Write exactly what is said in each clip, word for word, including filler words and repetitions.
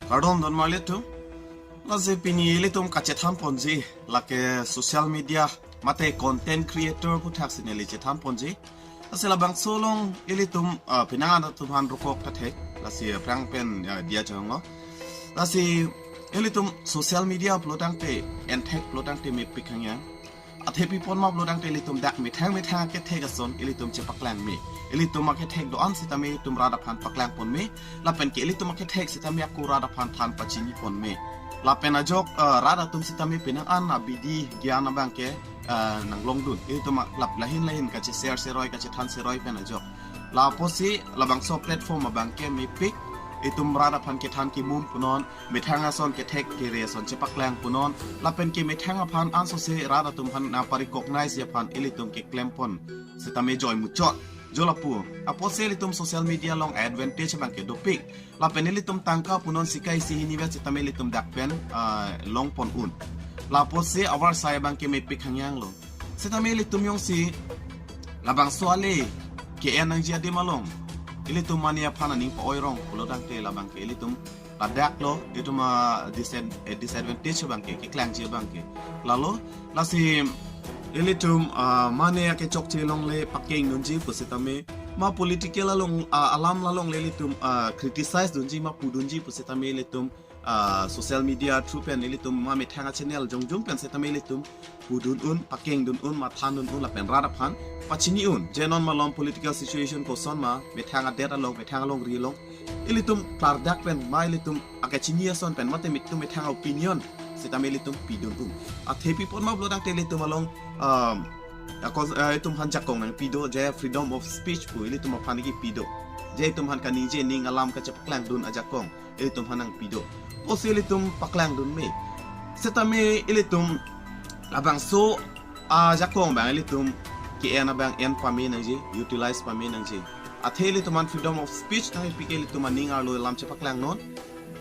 Kardom don marli atum. Lasi pini ilitum kachethan ponji, lake social media mate content creator aphuthak si neli chethan ponji. Lasi labangso along ilitum, ah, penang an atum aphan rokok ta thek. Lasi aphrang pen, ah, diya chonglo. Lasi ilitum social media pulo tangte, enthek pulo tangte mepik hangyang. Athe pi apot ma pulo tangte ilitum dak methang methang akethek ason ilitum chepaklang me. Ilitum akethek do-an sitame ilitum rat aphan paklang pon me. Lapen ke ilitum akethek sitame ako rat aphan than pachini pon me. Lapen ajok, eh, rat atum sitame penang an abidi gyan abang ke, eh, nanglongdun. Ilitum a-, lap lahin lahin kache-share seroi, kachethan seroi pen ajok. La apotsi labangso platform abang ke mepik, itum rat aphan kethan kimum punon, methang ason kethek kere ason chepaklang punon, lapen ke methang aphan ansose rat atum aphan nangpa-recognize aphan ilitum keklem pon sitame joi muchot. Jo lapu. Apotsi ilitum social media along advantage abang ke dopik. Lapen ilitum tangka punon sika isi hini vet sitame ilitum dak pen, ah, long pon un. La apotsi avarsai abang ke mepik hangyang lo. Sitame ilitum jongsi labangso ale ke-en nangji adim along ilitum mane aphan aning pa-oi rong pulo tangte labang ke ilitum ladak lo, itum a disen-, eh, disadvantage abang ke, keklangji abang ke. Lalo, lasi ilitum, ah, mane akechokche along le pakeng dunji pusitame, ma political along, ah, alam along le ilitum, ah, criticize dunji, ma pudunji pusitame ilitum, ah, social media through pen ilitum ma methang a-channel jongjung pen sitame ilitum pudun un, pakeng dun un, mathan dun un, lapen rat aphan pachini un. Je non malom political situation koson ma, methang adet along, methang alongri along, ilitum klardak pen ma ilitum akechini ason pen mate ilitum methang opinion sitame ilitum pidun un. Athe pi apot ma pulo tangte ilitum along, um, akon, eh, itum aphan jakong nangpi do, je freedom of speech pu ilitum aphan kipi do. Je itum aphan kaningje ning alam kachepaklang dun ajakong ilitum aphan nangpi do. Apotsi ilitum paklang dun me. Sitame ilitum labangso ajakong abang ilitum ke-en abang en pame nangji, utilize pame nangji. Athe ilitum aphan freedom of speech nangpi ke ilitum aning arlo alam chepaklang non.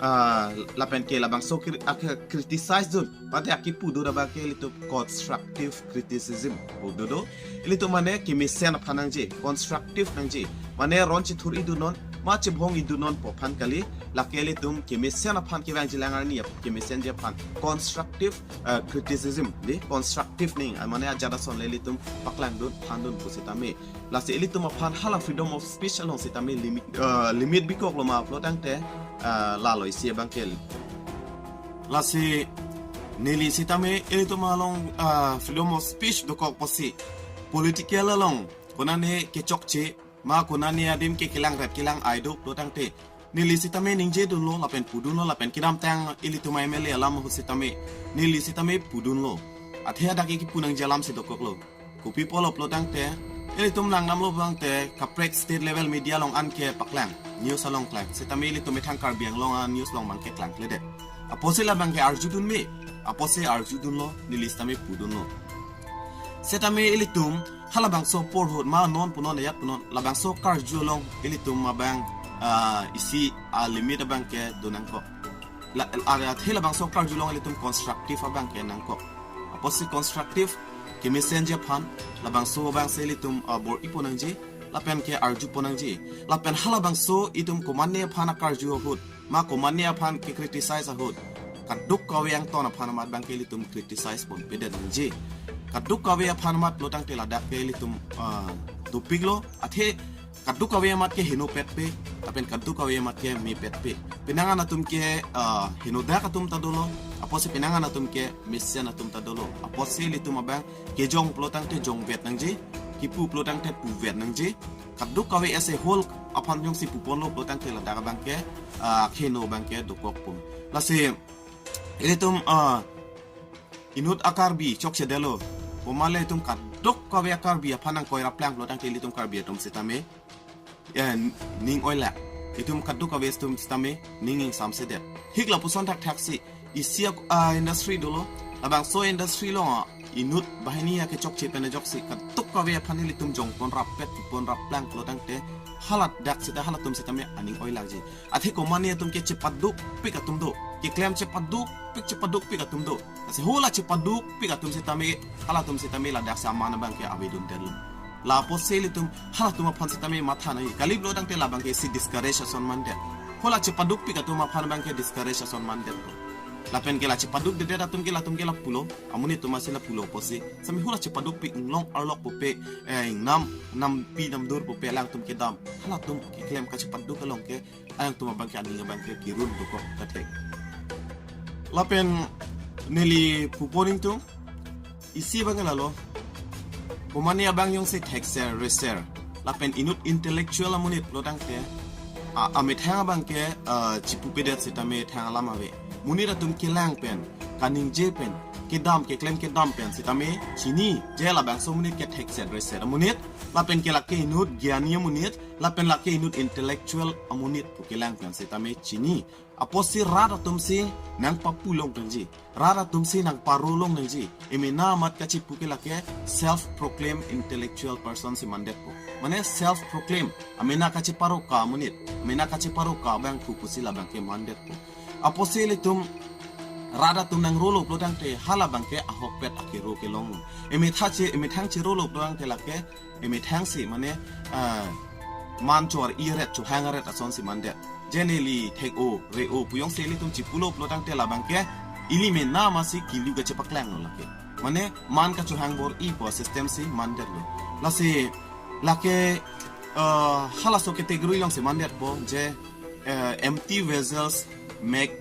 Ah, lapen ke labangso kri-, ake criticize dun, pate akipu dun abang ke ilitum constructive criticism pu do do. Ilitum mane kemesen aphan nangji, constructive nangji. Mane ron chethur-i dun non, ma chebhong-i dun non pu aphan kali, lake ilitum kemesen aphan kevangji lang arni ap-, kemesenji aphan constructive, eh, criticism, di constructive ning, ah, mane ajat ason le ilitum paklang dun, than dun pusitame. Lasi ilitum aphan hala freedom of speech along sitame limit, eh, limit bikok lo ma pulo tangte, eh, lalo isi abang ke. Lasi neli sitame ilitum along, eh, freedom of speech dokok apotsi political along konane kechokche, ma konane adim ke kelang ret kelang ai do pulo tangte, neli sitame ningje dunlo lapen pudunlo lapen kedamtang ilitum M L A alam ahut sitame neli sitame pudunlo. Athe adak ke kipu nangji alam si dokok lo. Kopi apotlo pulo tangte, ilitum nang namlo pulo tangte, kaprek state level media along an kepaklang, news along klang. Sitame ilitum methang Karbi Anglong a-news along abang ke klangkledet. Apotsi labang ke arju dun me, apotsi arju dunlo, neli sitame pudunlo. Sitame ilitum halabangso apor ahut ma non punon ayat punon, labangso karju along ilitum abang, ah, isi a-limit abang ke do nangkok. La, la, athe labangso karju along ilitum constructive abang ke nangkok. Apotsi constructive, kemesenji aphan, labangso abang si ilitum, ah, bor-i pon nangji, lapen ke arju pon nangji. Lapen halabangso itum komane aphan akarju ahut, ma komane aphan ke criticize ahut, kadokave angton aphan amat abang ke ilitum criticize ponpedet nangji. Kadokave aphan amat pulo tangte ladak ke ilitum, ah, dopik lo, athe kadokave amat ke henopetpe, lapen kadokave amat ke mepetpe. Penang an atum ke, ah, henodak atum ta dolo, apotsi penang an atum ke mesen atum ta dolo. Apotsi ilitum abang kejong pulo tangte jongvet nangji, kipu pulo tangte puvet nangji. Kadokave as a whole aphan jongsi puponlo pulo tangte ladak abang ke, ah, keheno abang ke dokok pon. Lasi ilitum, ah, inut a-Karbi chokchedetlo. Komat le itum kadokave a-Karbi aphan nangkoi rapplang pulo tangte ilitum Karbi atum sitame, eh, ning oilak. Itum kadokave atum sitame ning ingsamsedet. Hik lapuson thakthak si isi a, ah, industry dolo. Labangso industry along, ah, inut banghini akechokche pen ajoksi kadokave aphan ilitum jongpon rappet, pon rapplang pulo tangte haladak sita halatum sitame aning oilakji. Athe komane atum ke chepadukpik atum do. Keklem chepadukpik, chepadukpik atum do. Lasi hala chepadukpik atum sitame, halatum sitame ladak si aman abang ke avedundetlo. Lapotsi ilitum halatum aphan sitame matha nangji. Kali pulo tangte labang ke isi discourage ason mandet. Hala chepadukpik atum aphan abangke discourage ason mandetpo. Lapen ke la chepadukdedet atum ke latum ke lapulo, amonit atum asi lapulo pusi. Sami hala chepadukpik inglong arlok pupe, eh, ingnam, nampi namdur pupe alangtum kedam. Halatum keklem kachepaduk along ke alangtum abangke aning abangke kirun dokok kathek. Lapen neli pupo ningtung isi abang lalo. Komane abang jongsi thekser reser lapen inut intellectual amonit pulotangte, a, amethang abangke, a, chipupedet sitame thang alam ave. Monit atum kelang pen, kaningje pen, kedam keklem kedam pen sitame chini, je labangso amonit ke thekser reser amonit, lapen ke lake inut gyani amonit, lapen lake inut intellectual amonit pu kelang pen sitame chini. Apotsi rat atumsi nangpapu longtangji, rat atumsi nangparo longnangji. Emena amat kachipu ke lake self proclaim intellectual person si mandetpo. Mane self proclaim, amena kacheparo ka amonit, amena kacheparo ka abangphu pusi labangke mandetpo. Apotsi ilitum rat atum nangrolo pulotangte hala abangke ahokpet akero kelong. Emetha che, emethang cherolo pulotangte lake emethangsi mane, ah, man chor-i aret chohang aret asonsi mandet. Je neli thek-o re-o pu jongsi ilitum chipulo pulotangte labangke ili mena amatsi kilu kachepaklanglo lake. Mane man kachohang bor-i pu system si mandetlo. Lasi lake, ah, halaso category alongsi mandetpo je, eh, empty vessels make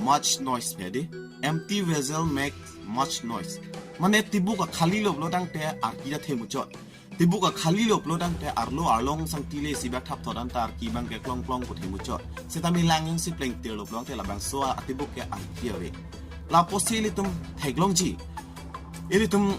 much noise, pedi. Empty vessel make much noise. Mane tibuk akhalilo pulotangte arki athe muchot. Tibuk akhalilo pulotangte arlo arlong sangtile sibak thapthot anta arki abangke klong klong pu the muchot. Sitame lang jongsi plengtirlo pulotangte labangso atibuk ke arki ave. Lapusi ilitum theklongji. Ilitum,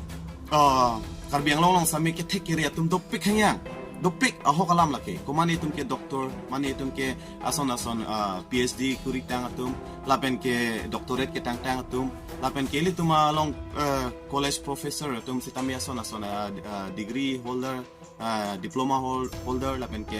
ah, Karbi Anglong along sami kethek kere atum dopik hangyang. Dopik ahok alam lake. Komane itum ke doctor, mane itum ke ason ason, ah, P H D kuri tang atum, lapen ke doctorate ketang tang atum, lapen ke ilitum along, eh, college professor atum sitame ason ason, ah, ah, degree holder, ah, diploma hol-, holder, lapen ke,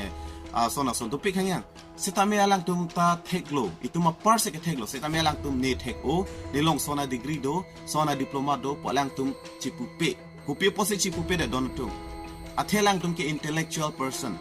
ah, ason ason dopik hangyang. Sitame alangtum ta theklo, itum apar si ketheklo, sitame alangtum ne thek-o, ne long sona degree do, sona diploma do, pu alangtum chipupe. Kopi apotsi chipupedet don atum? Athe alangtum ke intellectual person.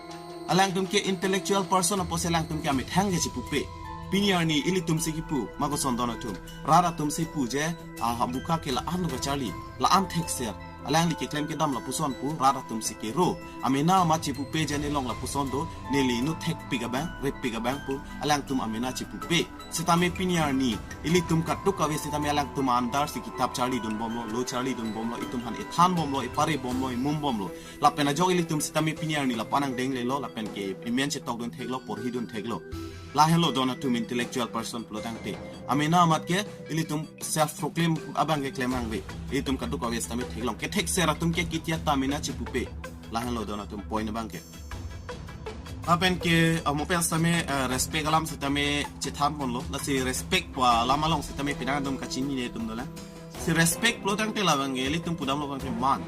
Alangtum ke intellectual person apotsi alangtum ke amethang ke chipupe. Pini arni ilitum si kipu, ma koson don atum? Rat atumsi pu je, ah, ha buka ke la-an lo kacharli, la-an thekser. Alangli keklem kedam lapuson pu rat atumsi kero. Amena amat chipupe je ne long lapuson do, neli inut thekpik abang, reppik abang pu alangtum amena chipupe. Sitame pini arni ilitum katuk kave sitame alangtum andar si kitap charlidun bomlo, lo charlidun bomlo, itum aphan ethan bomlo, epare bomlo, emum bomlo. Lapen ajok ilitum sitame pini arni lapu-an angdeng lelo, lapen ke emen chetok dun theklo, porhi dun theklo. Lahenlo don atum intellectual person pulotangte. Amena amat ke ilitum self proclaim abang keklem abang ave. Ilitum katuk kave sitame theklong. Kethekser atum ke kitia ta amena chipupe. Lahenlo don atum point abangke. Lapen ke, ah, mo pen sitame, eh, respect alam sitame chethan ponlo. Lasi respect pu alam along sitame penang atum kachinine atum dolang. Si respect pulotangte labangke ilitum pudamlo abangke man.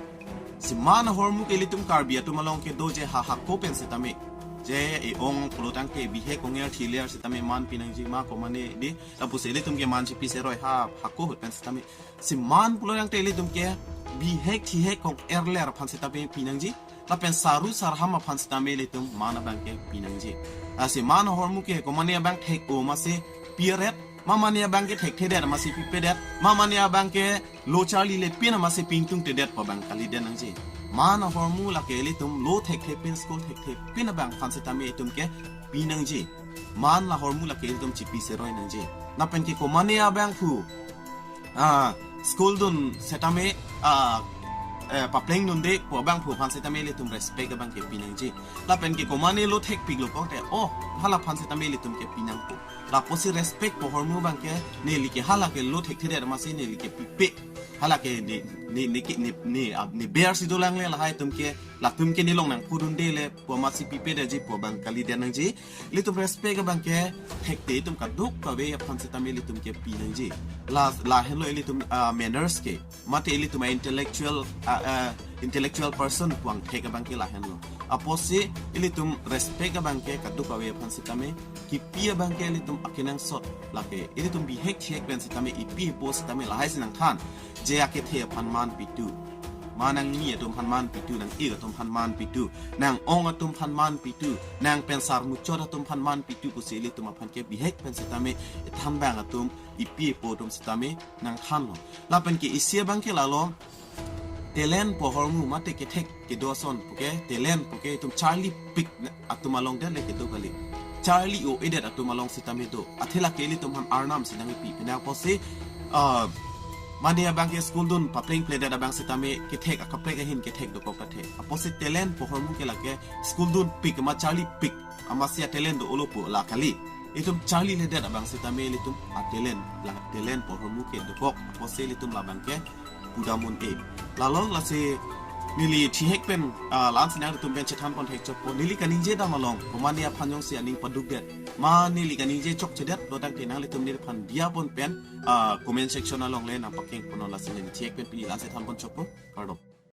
Si man ahormu ke ilitum Karbi atum along ke do je ha hako pen sitame. Je e-ong pulotangte bihek onger thiler sitame man pinangji, ma komane di. Lapusi ilitum ke man chipi seroi ha hako ahut pen sitame. Si man pulotangte ilitum ke bihek thihek kong-erler aphan sitame pinangji. Lapen saru sarham aphan sitame ilitum man abangke pinangji. Lasi man ahormu ke komane abang thek-o amatsi piret, ma mane abangke thekthedet amatsi pipedet, ma mane abangke lo charlile pin amatsi pingtungtedet pu abang kalidet nangji. Man ahormu lake ilitum lo thekthe pin, school thekthe pin abang aphan sitame itum ke pinangji. Man ahormu lake ilitum chipi seroi nangji. Lapen ke komane abangphu, ah, school dun sitame, ah, eh, papleng dunde pu abangphu aphan sitame ilitum respect abangke pinangji. Lapen ke komane lo thekpiklo pute, oh, hala aphan sitame ilitum ke pinangpo. Lapusi respect pu ahormu abangke neli ke hala ke lo thekthedet amatsi neli ke pipe. Hala ke ne, ne, ne ke, ne, ne, ah, ne ber si dolangle lahai atum ke, latum ke ne long nangpudundele pu amatsi pipedetji pu abang kalidet nangji. Ilitum respect abangke thekte itum kaduk kave aphan sitame ilitum ke pinangji. La, lahenlo ilitum, ah, manners ke. Mate ilitum a intellectual, ah, ah, intellectual person pu angthek abangke lahenlo. Apotsi ilitum respect abangke kaduk kave aphan sitame kipi abangke ilitum akenangsot lake. Ilitum bihek thihek pen sitame ipi ipo sitame lahaisi nangthan. Je akethe aphan man pitu. Ma nangni atum aphan manpitu, nang-ik atum aphan manpitu, nang-ong atum aphan manpitu, nang pen sarmuchot atum aphan manpitu pusi ilitum aphan ke bihek pen setame ithan abang atum, ipi ipo atum setame nangthanlo. Lapen ke isi abang ke lalo, talent pu ahormu mate kethek kedo ason puke, talent puke itum charlipik atum along det le kedo kali. Charli o-edet atum along setame do. Athe lake ilitum aphan arnam si nangkipi. Pini apotsi, ah, mane abang ke school dun papleng pledet abang setame kethek, akaprek ahin kethek dokok kathe. Apotsi talent pu ahormu ke lake school dunpik ma charlipik amatsi a-talent do-olo pu la kali. Itum charliledet abang setame ilitum a-talent, la talent pu ahormu ke dokok. Apotsi ilitum labang ke pudam un-e. Lalo lasi neli thihek pen, ah, la-ansi nanglitum pen chethan pon thek chokpo. Neli kaningje dam along, komane aphan jongsi aning padukdet, ma neli kaningje chokchedet lo tangte nanglitum neliphan diya pon pen, ah, comment section along le nangpakeng pon non. Lasi neli thihek pen pini la-ansi than pon chokpo. Kardom.